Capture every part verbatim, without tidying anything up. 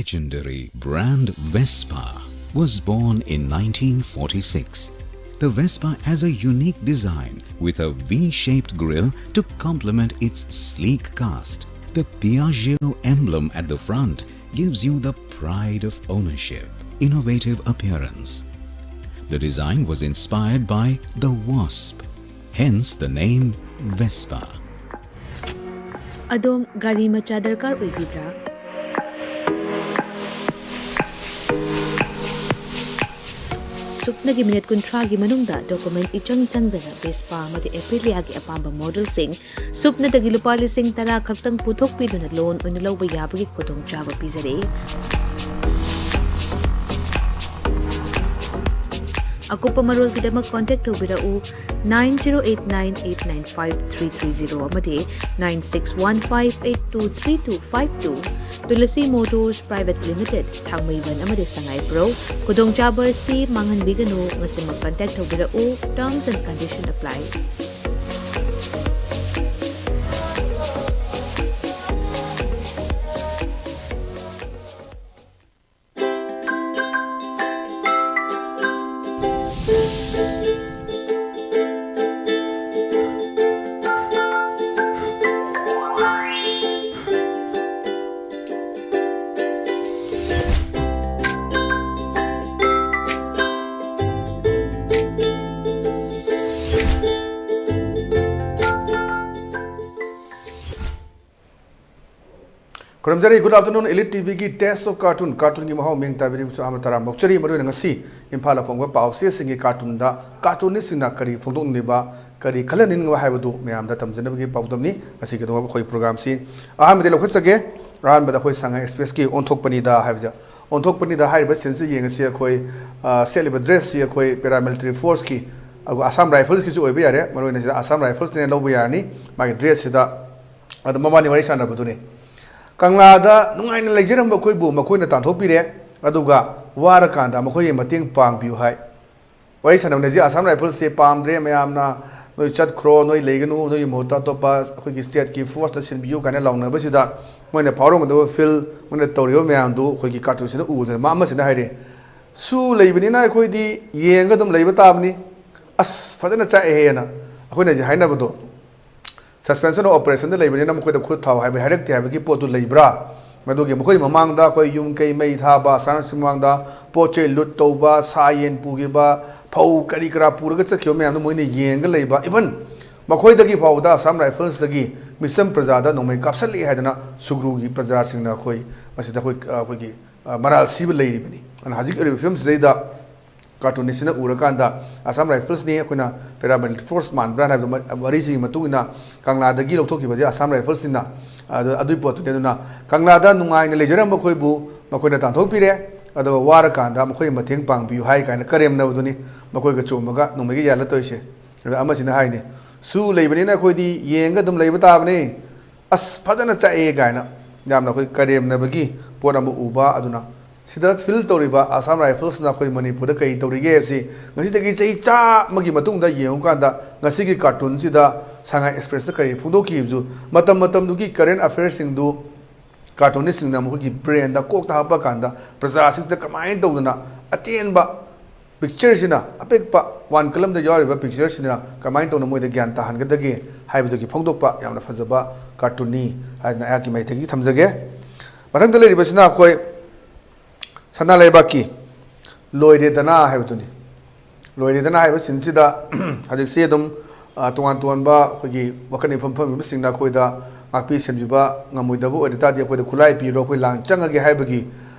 Legendary brand Vespa was born in nineteen forty-six. The Vespa has a unique design with a V-shaped grille to complement its sleek cast. The Piaggio emblem at the front gives you the pride of ownership, innovative appearance. The design was inspired by the wasp, hence the name Vespa. ꯑꯗꯣꯝ ꯒꯥꯔꯤ ꯃꯆꯥ ꯗꯔꯀꯥꯔ ꯑꯣꯏꯕꯤꯕ꯭ꯔꯥ? ꯁꯨꯞꯅꯒꯤ minute ꯀꯨꯟꯊ꯭ꯔꯥꯒꯤ ꯃꯅꯨꯡꯗ document ꯏꯆꯪ ꯆꯪꯗꯅ Vespa ꯑꯃꯗꯤ ꯑꯦꯄ꯭ꯔꯤꯂꯤꯌꯥꯒꯤ ꯑꯄꯥꯝꯕ ꯃꯣꯗꯦꯜꯁꯤꯡ ꯁꯨꯞꯅꯗꯒꯤ ꯂꯨꯄꯥ ꯂꯤꯁꯤꯡ ꯇꯔꯥ ꯈꯛꯇꯪ ꯄꯨꯊꯣꯛꯄꯤꯗꯨꯅ ꯂꯣꯟ ꯑꯣꯏꯅ ꯂꯧꯕ ꯌꯥꯕꯒꯤ ꯈꯨꯗꯣꯡꯆꯥꯕ ꯄꯤꯖꯔꯤ꯫ ꯑꯀꯨꯞꯄ ꯃꯔꯣꯜꯒꯤꯗꯃꯛ ꯀꯣꯟꯇꯦꯛ ꯇꯧꯕꯤꯔꯛꯎ nine zero eight nine eight nine five three three zero ꯑꯃꯗꯤ nine six one five eight two three two five two꯫ Tulsi motors private limited, Thangmeiban ꯑꯃꯗꯤ ꯁꯉꯥꯏꯄ꯭ꯔꯧ꯫ ꯈꯨꯗꯣꯡꯆꯥꯕ ꯑꯁꯤ ꯃꯥꯡꯍꯟꯕꯤꯒꯅꯨ꯫ ꯉꯁꯤꯃꯛ ꯀꯟꯇꯦꯛ ꯇꯧꯕꯤꯔꯛꯎ꯫ Terms and condition apply꯫ ꯈꯨꯔꯨꯝꯖꯔꯤ꯫ Good afternoon, Elite ꯇꯤꯚꯤꯒꯤ Taste of Cartoon, ꯀꯥꯔꯇꯨꯟꯒꯤ ꯃꯍꯥꯎ ꯃꯤꯡ ꯇꯥꯕꯤꯔꯤꯕꯁꯨ ꯑꯍꯥꯟꯕ ꯇꯔꯥꯝꯅ ꯑꯣꯛꯆꯔꯤ꯫ ꯃꯔꯨꯑꯣꯏꯅ ꯉꯁꯤ ꯏꯝꯐꯥꯜꯗ ꯐꯣꯡꯕ ꯄꯥꯎ ꯆꯦꯁꯤꯡꯒꯤ ꯀꯥꯔꯇꯨꯟꯗ ꯀꯥꯔꯇꯨꯅꯤꯁꯁꯤꯡꯅ ꯀꯔꯤ ꯐꯣꯡꯗꯣꯛꯅꯤꯡꯂꯤꯕ, ꯀꯔꯤ ꯈꯜꯍꯟꯅꯤꯡꯂꯤꯕ ꯍꯥꯏꯕꯗꯨ ꯃꯌꯥꯝꯗ ꯇꯝꯖꯅꯕꯒꯤ ꯄꯥꯎꯗꯝꯅꯤ ꯉꯁꯤꯒꯤꯗꯃꯛ ꯑꯩꯈꯣꯏ ꯄ꯭ꯔꯣꯒ꯭ꯔꯥꯝꯁꯤ꯫ ꯑꯍꯥꯟꯕꯗꯤ ꯂꯧꯈꯠꯆꯒꯦ꯫ ꯑꯍꯥꯟꯕꯗ ꯑꯩꯈꯣꯏ ꯁꯉꯥꯏ ꯑꯦꯛꯁꯄ꯭ꯔꯦꯁꯀꯤ ꯑꯣꯟꯊꯣꯛꯄꯅꯤꯗ ꯍꯥꯏꯕꯁꯦ, ꯑꯣꯟꯊꯣꯛꯄꯅꯤꯗ ꯍꯥꯏꯔꯤꯕ ꯁꯤꯟꯁꯤ ꯌꯦꯡꯉꯁꯤ꯫ ꯑꯩꯈꯣꯏ, ꯑ, ꯁꯦꯠꯂꯤꯕ ꯗ꯭ꯔꯦꯁꯁꯤ ꯑꯩꯈꯣꯏ ꯄꯦꯔꯥꯃꯤꯂꯤꯇꯔꯤ ꯐꯣꯔꯁꯀꯤ, ꯑꯗꯨꯒ ꯑꯁꯥꯝ ꯔꯥꯏꯐꯜꯁꯀꯤꯁꯨ ꯑꯣꯏꯕ ꯌꯥꯔꯦ꯫ ꯃꯔꯨꯑꯣꯏꯅ ꯁꯤꯗ ꯑꯁꯥꯝ ꯔꯥꯏꯐꯜꯁꯅꯦꯅ ꯂꯧꯕ ꯌꯥꯔꯅꯤ꯫ ꯃꯥꯒꯤ ꯗ꯭ꯔꯦꯁꯁꯤꯗ ꯑꯗ ꯃꯕꯥꯅꯤ ꯋꯥꯔꯤ ꯁꯥꯟꯅꯕꯗꯨꯅꯤ꯫ ꯀꯪꯂꯥꯗ ꯅꯨꯡꯉꯥꯏꯅ ꯂꯩꯖꯔꯝꯕ ꯑꯩꯈꯣꯏꯕꯨ ꯃꯈꯣꯏꯅ ꯇꯥꯟꯊꯣꯛꯄꯤꯔꯦ, ꯑꯗꯨꯒ ꯋꯥꯔꯀꯥꯟꯗ ꯃꯈꯣꯏꯒꯤ ꯃꯇꯦꯡ ꯄꯥꯡꯕꯤꯌꯨ ꯍꯥꯏ꯫ ꯋꯥꯔꯤ ꯁꯥꯟꯅꯕꯅꯦ ꯍꯧꯖꯤꯛ ꯑꯁꯥꯝ ꯔꯥꯏꯐꯜꯁꯦ ꯄꯥꯝꯗ꯭ꯔꯦ ꯃꯌꯥꯝꯅ, "ꯅꯣꯏ ꯆꯠꯈ꯭ꯔꯣ, ꯅꯣꯏ ꯂꯩꯒꯅꯨ, ꯅꯣꯏꯒꯤ ꯃꯍꯨꯠꯇ ꯑꯇꯣꯞꯄ ꯑꯩꯈꯣꯏꯒꯤ ꯁ꯭ꯇꯦꯠꯀꯤ ꯐꯣꯔꯁꯇ ꯁꯤꯟꯕꯤꯌꯨ" ꯀꯥꯏꯅ ꯂꯥꯎꯅꯕꯁꯤꯗ ꯃꯣꯏꯅ ꯐꯥꯎꯔꯝꯒꯗꯕ ꯐꯤꯜ, ꯃꯣꯏꯅ ꯇꯧꯔꯤꯕ ꯃꯌꯥꯝꯗꯨ ꯑꯩꯈꯣꯏꯒꯤ ꯀꯥꯔꯇꯨꯟꯁꯤꯗ ꯎꯕꯗ ꯃꯥ ꯑꯃꯁꯤꯅ ꯍꯥꯏꯔꯦ, "ꯁꯨ ꯂꯩꯕꯅꯤꯅ ꯑꯩꯈꯣꯏꯗꯤ ꯌꯦꯡꯉꯒ ꯑꯗꯨꯝ ꯂꯩꯕ ꯇꯥꯕꯅꯤ, ꯑꯁ ꯐꯖꯅ ꯆꯥꯛꯑꯦꯍꯦꯅ ꯑꯩꯈꯣꯏꯅ ꯍꯧꯖꯤꯛ ꯍꯥꯏꯅꯕꯗꯣ, suspension of operation ꯗ ꯂꯩꯕꯅꯤꯅ ꯃꯈꯣꯏꯗ ꯈꯨꯠ ꯊꯥꯎ ꯍꯥꯏꯕ ꯍꯥꯏꯔꯛꯇꯦ ꯍꯥꯏꯕꯒꯤ ꯄꯣꯠꯇꯨ ꯂꯩꯕ꯭ꯔꯥ?" ꯃꯗꯨꯒꯤ ꯃꯈꯣꯏ ꯃꯃꯥꯡꯗ ꯑꯩꯈꯣꯏ ꯌꯨꯝ ꯀꯩ ꯃꯩ ꯊꯥꯕ, ꯑꯁꯥꯝꯁꯤ ꯃꯃꯥꯡꯗ ꯄꯣꯠ ꯆꯩ ꯂꯨꯠ ꯇꯧꯕ, ꯁꯥ ꯌꯦꯟ ꯄꯨꯈꯤꯕ, ꯐꯧ ꯀꯔꯤ ꯀꯔꯥ ꯄꯨꯔꯒ ꯆꯠꯈꯤꯕ ꯃꯌꯥꯝꯗꯣ ꯃꯣꯏꯅ ꯌꯦꯡꯉꯒ ꯂꯩꯕ, even ꯃꯈꯣꯏꯗꯒꯤ ꯐꯥꯎꯕꯗ ꯑꯁꯥꯝ ꯔꯥꯏꯐꯜꯁꯇꯒꯤ ꯃꯤꯆꯝ ꯄ꯭ꯔꯖꯥꯗ ꯅꯣꯡꯃꯩ ꯀꯥꯞꯁꯜꯂꯛꯑꯦ ꯍꯥꯏꯗꯅ ꯁꯨꯒ꯭ꯔꯨꯒꯤ ꯄ꯭ꯔꯖꯥꯁꯤꯡꯅ ꯑꯩꯈꯣꯏ ꯃꯁꯤꯗ ꯑꯩꯈꯣꯏ, ꯑꯩꯈꯣꯏꯒꯤ, ꯑ, ꯃꯔꯥꯜ ꯁꯤꯕ ꯂꯩꯔꯤꯕꯅꯤ꯫ ꯑꯗꯨꯅ ꯍꯧꯖꯤꯛ ꯑꯣꯏꯔꯤꯕ ꯐꯤꯕꯝꯁꯤꯗꯩꯗ ꯀꯥꯔꯇꯨꯟꯅꯤꯁꯤꯅ ꯎꯔꯀꯥꯟꯗ ꯑꯁꯥꯝ ꯔꯥꯏꯐꯜꯁꯅꯤ, ꯑꯩꯈꯣꯏꯅ paramilitary force ꯃꯥꯟꯕ꯭ꯔꯥ ꯍꯥꯏꯕ ꯃ-, ꯋꯥꯔꯤꯁꯤꯒꯤ ꯃꯇꯨꯡ ꯏꯟꯅ ꯀꯪꯂꯥꯗꯒꯤ ꯂꯧꯊꯣꯛꯈꯤꯕꯁꯦ ꯑꯁꯥꯝ ꯔꯥꯏꯐꯜꯁꯅꯤꯅ꯫ ꯑꯗꯨ, ꯑꯗꯨꯒꯤ ꯄꯣꯠꯇꯨꯅꯤ꯫ ꯑꯗꯨꯅ ꯀꯪꯂꯥꯗ ꯅꯨꯡꯉꯥꯏꯅ ꯂꯩꯖꯔꯝꯕ ꯑꯩꯈꯣꯏꯕꯨ ꯃꯈꯣꯏꯅ ꯇꯥꯟꯊꯣꯛꯄꯤꯔꯦ, ꯑꯗꯨꯒ ꯋꯥꯔꯀꯥꯟꯗ ꯃꯈꯣꯏ ꯃꯇꯦꯡ ꯄꯥꯡꯕꯤꯌꯨ ꯍꯥꯏ ꯀꯥꯏꯅ ꯀꯔꯦꯝꯅꯕꯗꯨꯅꯤ ꯃꯈꯣꯏꯒ ꯆꯣꯝꯃꯒ ꯅꯣꯡꯃꯩꯒ ꯌꯥꯜꯂ ꯇꯧꯔꯤꯁꯦ꯫ ꯑꯗ ꯑꯃꯁꯤꯅ ꯍꯥꯏꯅꯤ, "ꯁꯨ ꯂꯩꯕꯅꯤꯅ ꯑꯩꯈꯣꯏꯗꯤ ꯌꯦꯡꯉꯒ ꯑꯗꯨꯝ ꯂꯩꯕ ꯇꯥꯕꯅꯤ, ꯑꯁ ꯐꯖꯅ ꯆꯥꯛꯑꯦ" ꯀꯥꯏꯅ ꯌꯥꯝꯅ ꯑꯩꯈꯣꯏ ꯀꯔꯦꯝꯅꯕꯒꯤ ꯄꯣꯠ ꯑꯃ ꯎꯕ꯫ ꯑꯗꯨꯅ ꯁꯤꯗ ꯐꯤꯜ ꯇꯧꯔꯤꯕ ꯑꯁꯥꯝ ꯔꯥꯏꯐꯜꯁꯅ ꯑꯩꯈꯣꯏ ꯃꯅꯤꯄꯨꯔꯗ ꯀꯔꯤ ꯇꯧꯔꯤꯒꯦ ꯍꯥꯏꯕꯁꯤ ꯉꯁꯤꯗꯒꯤ ꯆꯍꯤ ꯆꯥꯝꯃꯒꯤ ꯃꯇꯨꯡꯗ ꯌꯦꯡꯉꯨꯀꯥꯟꯗ ꯉꯁꯤꯒꯤ ꯀꯥꯔꯇꯨꯟꯁꯤꯗ ꯁꯉꯥꯏ ꯑꯦꯛꯁꯄ꯭ꯔꯦꯁꯇ ꯀꯔꯤ ꯐꯣꯡꯗꯣꯛꯈꯤꯕꯁꯨ ꯃꯇꯝ ꯃꯇꯝꯗꯨꯒꯤ current affair ꯁꯤꯡꯗꯨ ꯀꯥꯔꯇꯨꯟꯅꯤꯁꯁꯤꯡꯅ ꯃꯈꯣꯏꯒꯤ ꯕ꯭ꯔꯦꯟꯗ, ꯀꯣꯛꯇ ꯍꯥꯞꯄ ꯀꯥꯟꯗ ꯄ꯭ꯔꯖꯥꯁꯤꯡꯁꯤꯗ ꯀꯃꯥꯏꯅ ꯇꯧꯗꯅ ꯑꯇꯦꯟꯕ ꯄꯤꯛꯆꯔꯁꯤꯅ, ꯑꯄꯤꯛꯄ ꯋꯥꯟ ꯀꯂꯝꯗ ꯌꯥꯎꯔꯤꯕ ꯄꯤꯛꯆꯔꯁꯤꯅ ꯀꯃꯥꯏꯅ ꯇꯧꯅ ꯃꯣꯏꯗ ꯒ꯭ꯌꯥꯟ ꯇꯥꯍꯟꯒꯗꯒꯦ ꯍꯥꯏꯕꯗꯨꯒꯤ ꯐꯣꯡꯗꯣꯛꯄ ꯌꯥꯝꯅ ꯐꯖꯕ ꯀꯥꯔꯇꯨꯟꯅꯤ ꯍꯥꯏꯗꯅ ꯑꯩꯍꯥꯛꯀꯤ ꯃꯥꯏꯀꯩꯗꯒꯤ ꯊꯝꯖꯒꯦ꯫ ꯃꯊꯪꯗ ꯂꯩꯔꯤꯕꯁꯤꯅ ꯑꯩꯈꯣꯏ ꯁꯅꯥ ꯂꯩꯕꯥꯛꯀꯤ ꯂꯣꯏꯔꯦꯗꯅ ꯍꯥꯏꯕꯗꯨꯅꯤ꯫ ꯂꯣꯏꯔꯦꯗꯅ ꯍꯥꯏꯕ ꯁꯤꯟꯁꯤꯗ ꯍꯧꯖꯤꯛꯁꯤ ꯑꯗꯨꯝ, ꯑ, ꯇꯣꯉꯥꯟ ꯇꯣꯉꯥꯟꯕ ꯑꯩꯈꯣꯏꯒꯤ ꯋꯥꯈꯜ ꯏꯐꯝ ꯐꯝꯃꯤꯕꯁꯤꯡꯅ ꯑꯩꯈꯣꯏꯗ ꯉꯥꯛꯄꯤ ꯁꯦꯟꯕꯤꯕ ꯉꯝꯃꯣꯏꯗꯕ ꯑꯣꯏꯔ ꯇꯥꯔꯗꯤ ꯑꯩꯈꯣꯏꯗ ꯈꯨꯠꯂꯥꯏ ꯄꯤꯔꯣ, ꯑꯩꯈꯣꯏ ꯂꯥꯟ ꯆꯪꯉꯒꯦ ꯍꯥꯏꯕꯒꯤ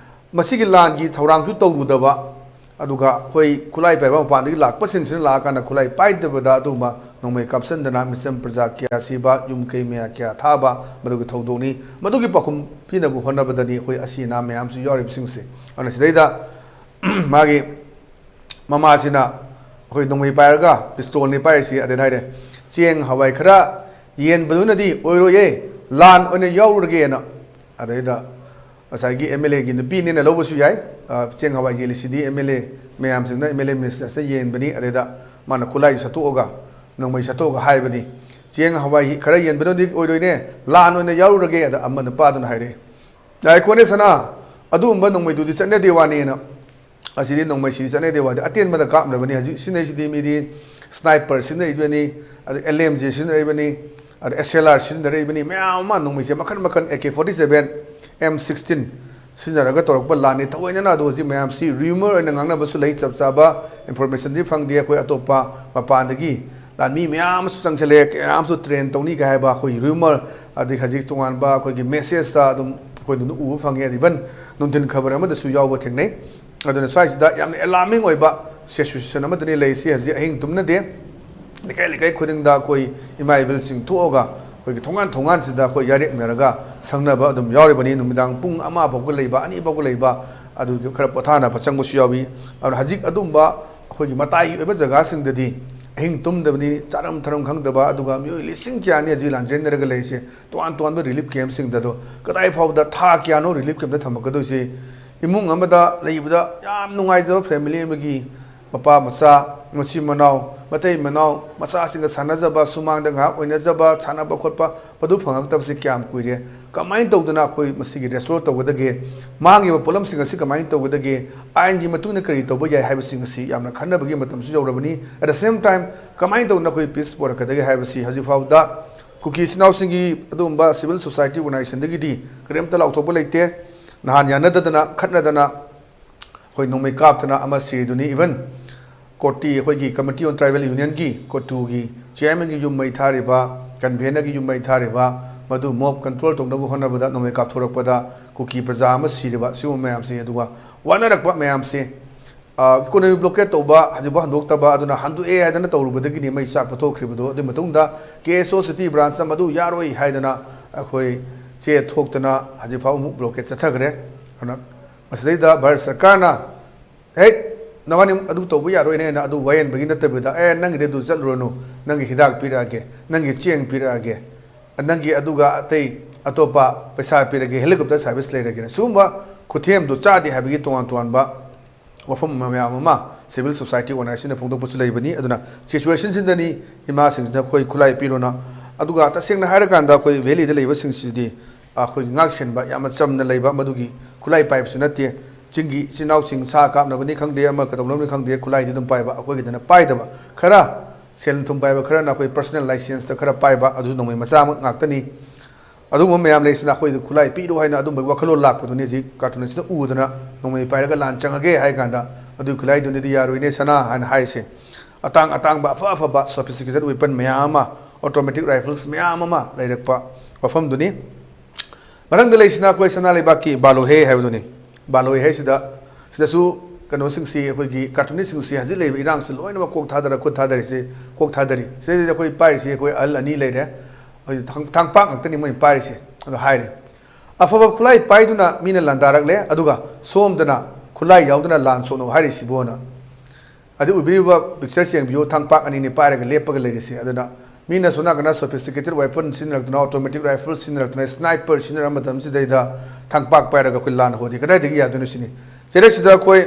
ꯃꯁꯤꯒꯤ ꯂꯥꯟꯒꯤ ꯊꯧꯔꯥꯡꯁꯨ ꯇꯧꯔꯨꯗꯕ, ꯑꯗꯨꯒ ꯑꯩꯈꯣꯏ ꯈꯨꯠꯂꯥꯏ ꯄꯥꯏꯕ ꯃꯄꯥꯟꯗꯒꯤ ꯂꯥꯛꯄꯁꯤꯡꯁꯤꯅ ꯂꯥꯛꯑꯀꯥꯟꯗ ꯈꯨꯠꯂꯥꯏ ꯄꯥꯏꯗꯕꯗ ꯑꯗꯨꯒꯨꯝꯕ ꯅꯣꯡꯃꯩ ꯀꯥꯞꯁꯤꯟꯗꯅ ꯃꯤꯆꯝ ꯄ꯭ꯔꯖꯥ ꯀꯌꯥ ꯁꯤꯕ, ꯌꯨꯝ ꯀꯩ ꯃꯌꯥ ꯀꯌꯥ ꯊꯥꯕ, ꯃꯗꯨꯒꯤ ꯊꯧꯗꯣꯛꯅꯤ꯫ ꯃꯗꯨꯒꯤ ꯄꯥꯎꯈꯨꯝ ꯄꯤꯅꯕ ꯍꯣꯠꯅꯕꯗꯅꯤ ꯑꯩꯈꯣꯏ ꯑꯁꯤ ꯑꯅꯥ ꯃꯌꯥꯝꯁꯨ ꯌꯥꯎꯔꯤꯕꯁꯤꯡꯁꯦ꯫ ꯑꯗꯨꯅ ꯁꯤꯗꯩꯗ ꯃꯥꯒꯤ ꯃꯃꯥꯁꯤꯅ ꯑꯩꯈꯣꯏ ꯅꯣꯡꯃꯩ ꯄꯥꯏꯔꯒ, ꯄꯤꯁꯇꯣꯜꯅꯤ ꯄꯥꯏꯔꯤꯁꯤ, ꯑꯗꯩꯗ ꯍꯥꯏꯔꯦ, "ꯆꯦꯡ ꯍꯋꯥꯏ ꯈꯔ ꯌꯦꯟꯕꯗꯨꯅꯗꯤ ꯑꯣꯏꯔꯣꯏꯌꯦ, ꯂꯥꯟ ꯑꯣꯏꯅ ꯌꯥꯎꯔꯨꯔꯒꯦꯅ"꯫ ꯑꯗꯩꯗ ꯉꯁꯥꯏꯒꯤ ꯑꯦꯝ ꯑꯦꯜ ꯑꯦꯒꯤ ꯅꯨꯄꯤꯅꯦꯅ ꯂꯧꯕꯁꯨ ꯌꯥꯏ, ꯑ, ꯆꯦꯡ ꯍꯋꯥꯏ ꯌꯦꯜꯂꯤꯁꯤꯗꯤ ꯑꯦꯝ ꯑꯦꯜ ꯑꯦ ꯃꯌꯥꯝꯁꯤꯡꯅ, ꯑꯦꯝ ꯑꯦꯜ ꯑꯦ ꯃꯤꯅꯤꯁꯇꯔꯁꯤꯅ ꯌꯦꯟꯕꯅꯤ꯫ ꯑꯗꯩꯗ ꯃꯥꯅ ꯈꯨꯠꯂꯥꯏ ꯁꯠꯇꯣꯛꯑꯒ, ꯅꯣꯡꯃꯩ ꯁꯠꯇꯣꯛꯑꯒ ꯍꯥꯏꯕꯅꯤ, ꯆꯦꯡ ꯍꯋꯥꯏ ꯈꯔ ꯌꯦꯟꯕꯅꯗꯤ ꯑꯣꯏꯔꯣꯏꯅꯦ, ꯂꯥꯟ ꯑꯣꯏꯅ ꯌꯥꯎꯔꯨꯔꯒꯦ꯫ ꯑꯗ ꯑꯃ ꯅꯨꯄꯥꯗꯨꯅ ꯍꯥꯏꯔꯛꯑꯦ, "ꯉꯥꯏꯈꯣꯅꯦ ꯁꯅꯥ, ꯑꯗꯨꯒꯨꯝꯕ ꯅꯣꯡꯃꯩꯗꯨꯗꯤ ꯆꯠꯅꯗꯦ ꯋꯥꯅꯦꯅ꯫ ꯑꯁꯤꯗꯤ ꯅꯣꯡꯃꯩꯁꯤꯗꯤ ꯆꯠꯅꯗꯦ ꯋꯥꯗꯤ ꯑꯇꯦꯟꯕꯗ ꯀꯥꯞꯅꯕꯅꯤ꯫ ꯍꯧꯖꯤꯛ ꯁꯤꯖꯤꯟꯅꯩꯁꯤꯗꯤ ꯃꯤꯗꯤ sniper ꯁꯤꯖꯤꯟꯅꯔꯤꯕꯅꯤ, ꯑꯗ L M G ꯁꯤꯖꯤꯟꯅꯔꯛꯏꯕꯅꯤ, ꯑꯗ S L R ꯁꯤꯖꯤꯟꯅꯔꯛꯏꯕꯅꯤ, ꯃꯌꯥꯝ ꯑꯃ ꯅꯣꯡꯃꯩꯁꯦ ꯃꯈꯟ ꯃꯈꯟ, A K forty seven, M sixteen ꯁꯤꯖꯤꯟꯅꯔꯒ ꯇꯧꯔꯛꯄ ꯂꯥꯟꯅꯤ꯫ ꯊꯑꯣꯏꯅꯅ ꯑꯗꯣ ꯍꯧꯖꯤꯛ ꯃꯌꯥꯝꯁꯤ rumor ꯑꯣꯏꯅ ꯉꯥꯡꯅꯕꯁꯨ ꯂꯩ, ꯆꯞ ꯆꯥꯕ informationꯗꯤ ꯐꯪꯗꯦ꯫ ꯑꯩꯈꯣꯏ ꯑꯇꯣꯞꯄ ꯃꯄꯥꯟꯗꯒꯤ ꯂꯥꯟꯃꯤ ꯃꯌꯥꯝ ꯑꯃꯁꯨ ꯆꯪꯁꯤꯜꯂꯛꯑꯦ, ꯀꯌꯥ ꯑꯃꯁꯨ train ꯇꯧꯅꯤ ꯀꯥꯏ ꯍꯥꯏꯕ ꯑꯩꯈꯣꯏꯒꯤ rumor, ꯑꯗꯩ ꯍꯧꯖꯤꯛ ꯇꯣꯉꯥꯟꯕ ꯑꯩꯈꯣꯏꯒꯤ messageꯇ ꯑꯗꯨꯝ ꯑꯩꯈꯣꯏ ꯑꯗꯨꯝ ꯎꯕ ꯐꯪꯉꯦ꯫ Even ꯅꯨꯡꯊꯤꯜ ꯈꯕꯔ ꯑꯃꯗꯁꯨ ꯌꯥꯎꯕ ꯊꯦꯡꯅꯩ꯫ ꯑꯗꯨꯅ ꯁ꯭ꯋꯥꯏꯁꯤꯗ ꯌꯥꯝꯅ alarming ꯑꯣꯏꯕ situation ꯑꯃꯗꯅꯤ ꯂꯩꯔꯤꯁꯤ꯫ ꯍꯧꯖꯤꯛ ꯑꯍꯤꯡ ꯇꯨꯝꯅꯗꯦ꯫ ꯂꯩꯀꯥꯏ ꯂꯩꯀꯥꯏ ꯈꯨꯗꯤꯡꯗ ꯑꯩꯈꯣꯏ ꯏꯃꯥ ꯏꯕꯦꯜꯁꯤꯡ ꯊꯣꯛꯑꯒ ꯑꯩꯈꯣꯏꯒꯤ ꯊꯣꯡꯒꯥꯟ ꯊꯣꯡꯒꯥꯟꯁꯤꯗ ꯑꯩꯈꯣꯏ ꯌꯥꯔꯦꯛꯅꯔꯒ ꯁꯪꯅꯕ ꯑꯗꯨꯝ ꯌꯥꯎꯔꯤꯕꯅꯤ꯫ ꯅꯨꯃꯤꯗꯥꯡ ꯄꯨꯡ ꯑꯃ ꯐꯥꯎꯕ ꯂꯩꯕ, ꯑꯅꯤ ꯐꯥꯎꯕ ꯂꯩꯕ, ꯑꯗꯨꯒꯤ ꯈꯔ ꯄꯣꯊꯥꯅꯕ ꯆꯪꯕꯁꯨ ꯌꯥꯎꯏ꯫ ꯑꯗꯨꯅ ꯍꯧꯖꯤꯛ ꯑꯗꯨꯝꯕ ꯑꯩꯈꯣꯏꯒꯤ ꯃꯇꯥꯏꯒꯤ ꯑꯣꯏꯕ ꯖꯒꯥꯁꯤꯡꯗꯗꯤ ꯑꯍꯤꯡ ꯇꯨꯝꯗꯕꯅꯤ, ꯆꯥꯔꯝ ꯊꯛꯔꯝ ꯈꯪꯗꯕ, ꯑꯗꯨꯒ ꯃꯤꯑꯣꯏ ꯂꯤꯁꯤꯡ ꯀꯌꯥꯅꯤ ꯍꯧꯖꯤꯛ ꯂꯥꯟꯖꯦꯟꯅꯔꯒ ꯂꯩꯔꯤꯁꯦ꯫ ꯇꯣꯉꯥꯟ ꯇꯣꯉꯥꯟꯕ relief campꯁꯤꯡꯗ꯫ ꯑꯗꯣ ꯀꯗꯥꯏ ꯐꯥꯎꯕꯗ, ꯊꯥ ꯀꯌꯥꯅꯣ relief campꯇ ꯊꯝꯃꯛꯀꯗꯣꯏꯁꯦ? ꯏꯃꯨꯡ ꯑꯃꯗ ꯂꯩꯕꯗ ꯌꯥꯝ ꯅꯨꯡꯉꯥꯏꯖꯕ family ꯑꯃꯒꯤ ꯃꯄꯥ ꯃꯆꯥ, ꯃꯆꯤꯟ ꯃꯅꯥꯎ, ꯃꯇꯩ ꯃꯅꯥꯎ, ꯃꯆꯥꯁꯤꯡꯒ ꯁꯥꯟꯅꯖꯕ, ꯁꯨꯃꯥꯡꯗ ꯉꯥꯏꯍꯥꯛ ꯑꯣꯏꯅꯖꯕ, ꯁꯥꯟꯅꯕ ꯈꯣꯠꯄ, ꯃꯗꯨ ꯐꯪꯉꯛꯇꯕꯁꯤ ꯀꯌꯥꯝ ꯀꯨꯏꯔꯦ? ꯀꯃꯥꯏꯅ ꯇꯧꯗꯅ ꯑꯩꯈꯣꯏ ꯃꯁꯤꯒꯤ restore ꯇꯧꯒꯗꯒꯦ? ꯃꯥꯡꯉꯤꯕ ꯄꯣꯠꯂꯝꯁꯤꯡ ꯑꯁꯤ ꯀꯃꯥꯏꯅ ꯇꯧꯒꯗꯒꯦ? ꯑꯥꯏꯟꯒꯤ ꯃꯇꯨꯡ ꯏꯟꯅ ꯀꯔꯤ ꯇꯧꯕ ꯌꯥꯏ ꯍꯥꯏꯕꯁꯤꯡ ꯑꯁꯤ ꯌꯥꯝꯅ ꯈꯟꯅꯕꯒꯤ ꯃꯇꯝꯁꯨ ꯌꯧꯔꯕꯅꯤ꯫ At the same time, ꯀꯃꯥꯏꯅ ꯇꯧꯗꯅ ꯑꯩꯈꯣꯏ peace ꯄꯨꯔꯛꯀꯗꯒꯦ ꯍꯥꯏꯕꯁꯤ ꯍꯧꯖꯤꯛ ꯐꯥꯎꯕꯗ ꯀꯨꯀꯤ ꯏꯆꯤꯟ ꯏꯅꯥꯎꯁꯤꯡꯒꯤ ꯑꯗꯨꯒꯨꯝꯕ civil society organizationꯗꯒꯤꯗꯤ ꯀꯔꯤꯝꯇ ꯂꯥꯎꯊꯣꯛꯄ ꯂꯩꯇꯦ꯫ ꯅꯍꯥꯟ ꯌꯥꯅꯗꯗꯅ, ꯈꯠꯅꯗꯅ ꯑꯩꯈꯣꯏ ꯅꯣꯡꯃꯩ ꯀꯥꯞꯇꯅ ꯑꯃ ꯁꯤꯔꯤꯗꯨꯅꯤ꯫ Even ꯀꯣꯇꯤ, ꯑꯩꯈꯣꯏꯒꯤ Committee on Tribal Unionꯒꯤ ꯀꯣꯇꯨꯒꯤ chairmanꯒꯤ ꯌꯨꯝ ꯃꯩ ꯊꯥꯔꯤꯕ, convenorꯒꯤ ꯌꯨꯝ ꯃꯩ ꯊꯥꯔꯤꯕ, ꯃꯗꯨ mob control ꯇꯧꯅꯕ ꯍꯣꯠꯅꯕꯗ ꯅꯣꯡꯃꯩ ꯀꯥꯞꯊꯣꯔꯛꯄꯗ ꯀꯨꯀꯤ ꯄ꯭ꯔꯖꯥ ꯑꯃ ꯁꯤꯔꯤꯕ, ꯁꯤꯒꯨꯝꯕ ꯃꯌꯥꯝꯁꯦ, ꯑꯗꯨꯒ ꯋꯥꯅꯔꯛꯄ ꯃꯌꯥꯝꯁꯦ, ꯑ, economic blockade ꯇꯧꯕ, ꯍꯧꯖꯤꯛꯐꯥꯎ ꯍꯟꯗꯣꯛꯇꯕ, ꯑꯗꯨꯅ ꯍꯟꯗꯣꯛꯑꯦ ꯍꯥꯏꯗꯅ ꯇꯧꯔꯨꯕꯗꯒꯤꯅꯤ ꯃꯩ ꯆꯥꯛꯄ ꯊꯣꯛꯈ꯭ꯔꯤꯕꯗꯣ꯫ ꯑꯗꯨꯒꯤ ꯃꯇꯨꯡꯗ K S O city branchꯇ ꯃꯗꯨ ꯌꯥꯔꯣꯏ ꯍꯥꯏꯗꯅ ꯑꯩꯈꯣꯏ ꯆꯦ ꯊꯣꯛꯇꯅ ꯍꯧꯖꯤꯛꯐꯥꯎ ꯑꯃꯨꯛ blockade ꯆꯠꯊꯈ꯭ꯔꯦ꯫ ꯑꯗꯨꯅ ꯃꯁꯤꯗꯩꯗ ꯚꯥꯔꯠ ꯁꯔꯀꯥꯔꯅ, "ꯍꯦ, ꯅꯕꯥꯅꯤ ꯑꯗꯨ ꯇꯧꯕ ꯌꯥꯔꯣꯏꯅꯦꯅ" ꯑꯗꯨ ꯋꯥꯌꯦꯟꯕꯒꯤ ꯅꯠꯇꯕꯤꯗ, "ꯑꯦ, ꯅꯪꯒꯤꯗꯤ ꯑꯗꯨ ꯆꯠꯂꯨꯔꯅꯨ, ꯅꯪꯒꯤ ꯍꯤꯗꯥꯛ ꯄꯤꯔꯛꯑꯒꯦ, ꯅꯪꯒꯤ ꯆꯦꯡ ꯄꯤꯔꯛꯑꯒꯦ, ꯅꯪꯒꯤ ꯑꯗꯨꯒ ꯑꯇꯩ ꯑꯇꯣꯞꯄ ꯄꯩꯁꯥ ꯄꯤꯔꯛꯑꯒꯦ, helicopter service ꯂꯩꯔꯒꯦꯅ" ꯁꯤꯒꯨꯝꯕ ꯈꯨꯠꯊꯦꯝꯗꯨ ꯆꯥꯗꯦ ꯍꯥꯏꯕꯒꯤ ꯇꯣꯉꯥꯟ ꯇꯣꯉꯥꯟꯕ ꯋꯥꯐꯝ ꯃꯌꯥꯝ ꯑꯃ civil society organizationꯅ ꯐꯣꯡꯗꯣꯛꯄꯁꯨ ꯂꯩꯕꯅꯤ꯫ ꯑꯗꯨꯅ situationꯁꯤꯗꯅꯤ ꯏꯃꯥꯁꯤꯡꯁꯤꯗ ꯑꯩꯈꯣꯏ ꯈꯨꯠꯂꯥꯏ ꯄꯤꯔꯣꯅ꯫ ꯑꯗꯨꯒ ꯇꯁꯦꯡꯅ ꯍꯥꯏꯔꯀꯥꯟꯗ ꯑꯩꯈꯣꯏ valleyꯗ ꯂꯩꯕꯁꯤꯡꯁꯤꯗꯤ ꯑꯩꯈꯣꯏ ꯉꯥꯛ ꯁꯦꯟꯕ ꯌꯥꯝꯅ ꯆꯝꯅ ꯂꯩꯕ, ꯃꯗꯨꯒꯤ ꯈꯨꯠꯂꯥꯏ ꯄꯥꯏꯕꯁꯨ ꯅꯠꯇꯦ꯫ ꯆꯤꯡꯒꯤ ꯏꯆꯤꯟ ꯏꯅꯥꯎꯁꯤꯡ ꯁꯥ ꯀꯥꯞꯅꯕꯅꯤ ꯈꯪꯗꯦ, ꯑꯃ ꯀꯩꯗꯧꯅꯕꯅꯤ ꯈꯪꯗꯦ, ꯈꯨꯠꯂꯥꯏꯗꯤ ꯑꯗꯨꯝ ꯄꯥꯏꯕ꯫ ꯑꯩꯈꯣꯏꯒꯤꯗꯅ ꯄꯥꯏꯗꯕ, ꯈꯔ ꯁꯦꯜ ꯊꯨꯝ ꯄꯥꯏꯕ ꯈꯔꯅ ꯑꯩꯈꯣꯏ personal licenceꯇ ꯈꯔ ꯄꯥꯏꯕ, ꯑꯗꯨꯁꯨ ꯅꯣꯡꯃꯩ ꯃꯆꯥꯃꯛ ꯉꯥꯛꯇꯅꯤ꯫ ꯑꯗꯨꯒꯨꯝꯕ ꯃꯌꯥꯝ ꯂꯩꯁꯤꯅ ꯑꯩꯈꯣꯏꯗ ꯈꯨꯠꯂꯥꯏ ꯄꯤꯔꯣ ꯍꯥꯏꯅ ꯑꯗꯨꯝꯕꯒꯤ ꯋꯥꯈꯜꯂꯣꯟ ꯂꯥꯛꯄꯗꯨꯅꯤ ꯍꯧꯖꯤꯛ cartoonꯁꯤꯅ ꯎꯗꯅ ꯅꯣꯡꯃꯩ ꯄꯥꯏꯔꯒ ꯂꯥꯟ ꯆꯪꯉꯒꯦ ꯍꯥꯏ ꯀꯥꯟꯗ, "ꯑꯗꯨꯒꯤ ꯈꯨꯠꯂꯥꯏꯗꯨꯅꯗꯤ ꯌꯥꯔꯣꯏꯅꯦ ꯁꯅꯥ" ꯍꯥꯏꯅ ꯍꯥꯏꯔꯤꯁꯦ꯫ ꯑꯇꯥꯡ ꯑꯇꯥꯡꯕ, ꯑꯐ ꯑꯐꯕ sophisticated weapon ꯃꯌꯥꯝ ꯑꯃ, automatic rifles ꯃꯌꯥꯝ ꯑꯃ ꯂꯩꯔꯛꯄ ꯋꯥꯐꯝꯗꯨꯅꯤ꯫ ꯃꯊꯪꯗ ꯂꯩꯁꯤꯅ ꯑꯩꯈꯣꯏ ꯁꯅꯥ ꯂꯩꯕꯥꯛꯀꯤ ꯕꯥꯂꯣꯍꯦ ꯍꯥꯏꯕꯗꯨꯅꯤ꯫ ꯕꯥꯂꯣꯍꯦ ꯍꯥꯏꯁꯤꯗ, ꯁꯤꯗꯁꯨ ꯀꯩꯅꯣꯁꯤꯡꯁꯤ, ꯑꯩꯈꯣꯏꯒꯤ cartoonistꯁꯤꯡꯁꯤ ꯍꯧꯖꯤꯛ ꯂꯩꯔꯤꯕ ꯏꯔꯥꯡꯁꯤ ꯂꯣꯏꯅꯃꯛ ꯀꯣꯛ ꯊꯥꯗꯔ, ꯈꯨꯠ ꯊꯥꯗꯔꯤꯁꯤ, ꯀꯣꯛ ꯊꯥꯗꯔꯤ꯫ ꯁꯤꯗꯩꯁꯤꯗ ꯑꯩꯈꯣꯏ ꯄꯥꯏꯔꯤꯁꯤ ꯑꯩꯈꯣꯏ ꯑꯍꯜ ꯑꯅꯤ ꯂꯩꯔꯦ꯫ ꯑꯩꯈꯣꯏ ꯊꯥꯡ-, ꯊꯥꯡꯄꯥꯛ ꯉꯥꯛꯇꯅꯤ ꯃꯣꯏ ꯄꯥꯏꯔꯤꯁꯦ꯫ ꯑꯗꯣ ꯍꯥꯏꯔꯤ, "ꯑꯐꯕ ꯈꯨꯠꯂꯥꯏ ꯄꯥꯏꯗꯨꯅ ꯃꯤꯅ ꯂꯥꯟꯗꯥꯔꯛꯂꯦ, ꯑꯗꯨꯒ ꯁꯣꯝꯗꯅ ꯈꯨꯠꯂꯥꯏ ꯌꯥꯎꯗꯅ ꯂꯥꯟ ꯁꯣꯛꯅꯧ ꯍꯥꯏꯔꯤꯁꯤꯕꯣꯅ"꯫ ꯑꯗꯨ ꯎꯕꯤꯔꯤꯕ pictureꯁꯤ ꯌꯦꯡꯕꯤꯌꯨ, ꯊꯥꯡꯄꯥꯛ ꯑꯅꯤꯅꯤ ꯄꯥꯏꯔꯒ ꯂꯦꯞꯄꯒ ꯂꯩꯔꯤꯁꯦ꯫ ꯑꯗꯨꯅ ꯃꯤꯅ ꯁꯣꯝ ꯅꯥꯀꯟꯗ sophisticated weapon ꯁꯤꯖꯤꯟꯅꯔꯛꯇꯅ, automatic rifle ꯁꯤꯖꯤꯟꯅꯔꯛꯇꯅ, sniper ꯁꯤꯖꯤꯟꯅꯔꯛꯄ ꯃꯇꯝꯁꯤꯗꯩꯗ ꯊꯥꯡꯄꯥꯛ ꯄꯥꯏꯔꯒ ꯑꯩꯈꯣꯏ ꯂꯥꯟ ꯍꯧꯔꯗꯤ ꯀꯗꯥꯏꯗꯒꯤ ꯌꯥꯗꯣꯏꯅꯣ ꯁꯤꯅꯤ꯫ ꯆꯩꯔꯛꯁꯤꯗ ꯑꯩꯈꯣꯏ